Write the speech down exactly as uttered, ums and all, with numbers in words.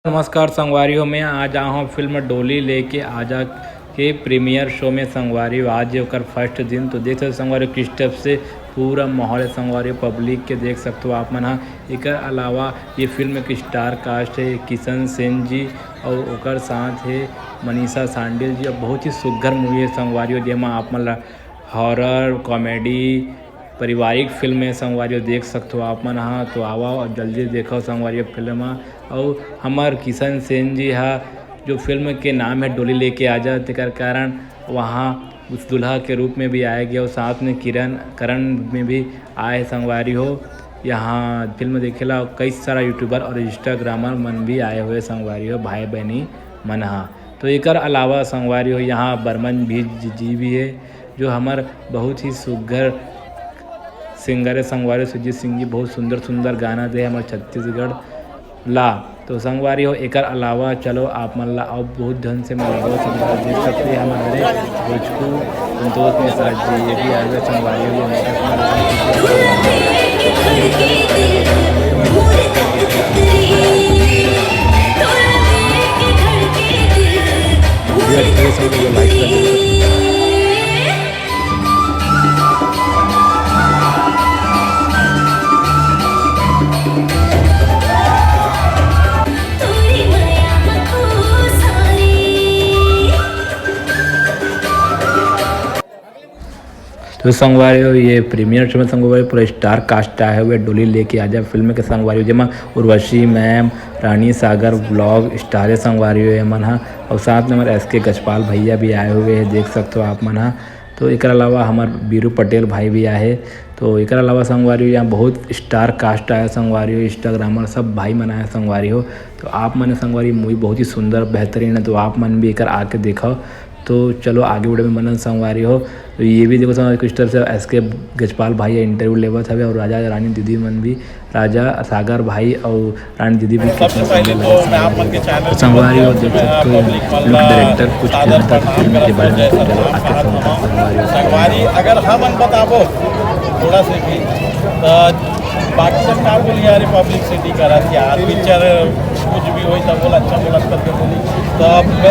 नमस्कार संगवारी हो, मैं आज आए हूँ फिल्म डोली लेके आजा के प्रीमियर शो में संगवारी हो। आज ये ओकर फर्स्ट दिन, तो देख सकते हो संगवारी हो, किस टाइप से पूरा माहौल है संगवारी हो, पब्लिक के देख सकते हो आप मन हा। एकर अलावा ये फिल्म के स्टार कास्ट है किशन सेन जी और ओकर साथ है मनीषा सांडिल जी। अब बहुत ही सुघर मूवी है संगवारी हो, जेमा आप मन ला हॉरर, कॉमेडी, पारिवारिक फिल्म है संगवारी हो, देख सकते हो आप मन हा। तो आवा और जल्दी देखो संगवारी हो फिल्म हा। और हमार किशन सेन जी हा, जो फिल्म के नाम है डोली लेके आजा, तेकर कारण वहाँ उस दूल्हा के रूप में भी आए गए और साथ में किरण करण में भी आए संगवारी हो। यहाँ फिल्म देखेला कई सारा यूट्यूबर और इंस्टाग्रामर मन भी आए हुए संगवारी हो, भाई बहनी मन हा। तो एकर अलावा संगवारी हो, यहाँ बर्मन भी जी भी है, जो हमार बहुत ही सुघर सिंगर है संगवारी हो। सुजीत सिंह जी बहुत सुंदर सुंदर गाना दे हमार छत्तीसगढ़ ला। तो संगवारी हो, एकर अलावा चलो आप मन ला अब बहुत ढंग से मिलबो संगवारी हो। देख सकते हैं हमारे भोजपुर संतोष निषाद जी, ये भी आए हुए संगवारी हो, ये हमारे तो संगवारी हो, ये प्रीमियर शो में संगवारी पूरा स्टार कास्ट आए हुए डोली लेके आजा फिल्म के संगवारी हो, जेमा Urvashi ma'am, Rani Sagar vlog star है संगवारी हो ये मन हा, और साथ में हमारे एस के गजपाल भैया भी आए हुए हैं, देख सकते हो आप मन हा। तो एकर अलावा हमार बीरू पटेल भाई भी आए हैं। तो एकर अलावा संगवारी हो, यहाँ बहुत स्टार कास्ट आया संगवारी हो, इंस्टाग्रामर सब भाई मन आए संगवारी हो। तो आप मन संगवारी मूवी बहुत ही सुंदर बेहतरीन है, तो आप मन भी एकर आके देखो। तो चलो आगे वीडियो में बनन संगवारी हो। तो ये भी देखो संगवारी, किस तरह से एस के गजपाल भाई इंटरव्यू लेवत हवे और राजा रानी दीदी मन भी, राजा सागर भाई और रानी दीदी भी सबसे कितना पहले सुंदर तो लगे मैं आप मन के संगवारी हो। चैनल तो संगवारी हो, देख सकते हो, लोग डायरेक्टर कुछ कहना था फिल्म के बारे में, तो चलो आगे सुनता संगवारी हो। संगवारी अगर हमन बताबो थोड़ा से भी, तो बाकी सब का बोली यार, पब्लिसिटी करत यार, पिक्चर कुछ भी होई तब बोला अच्छा बोला करके बोली। तो अब मैं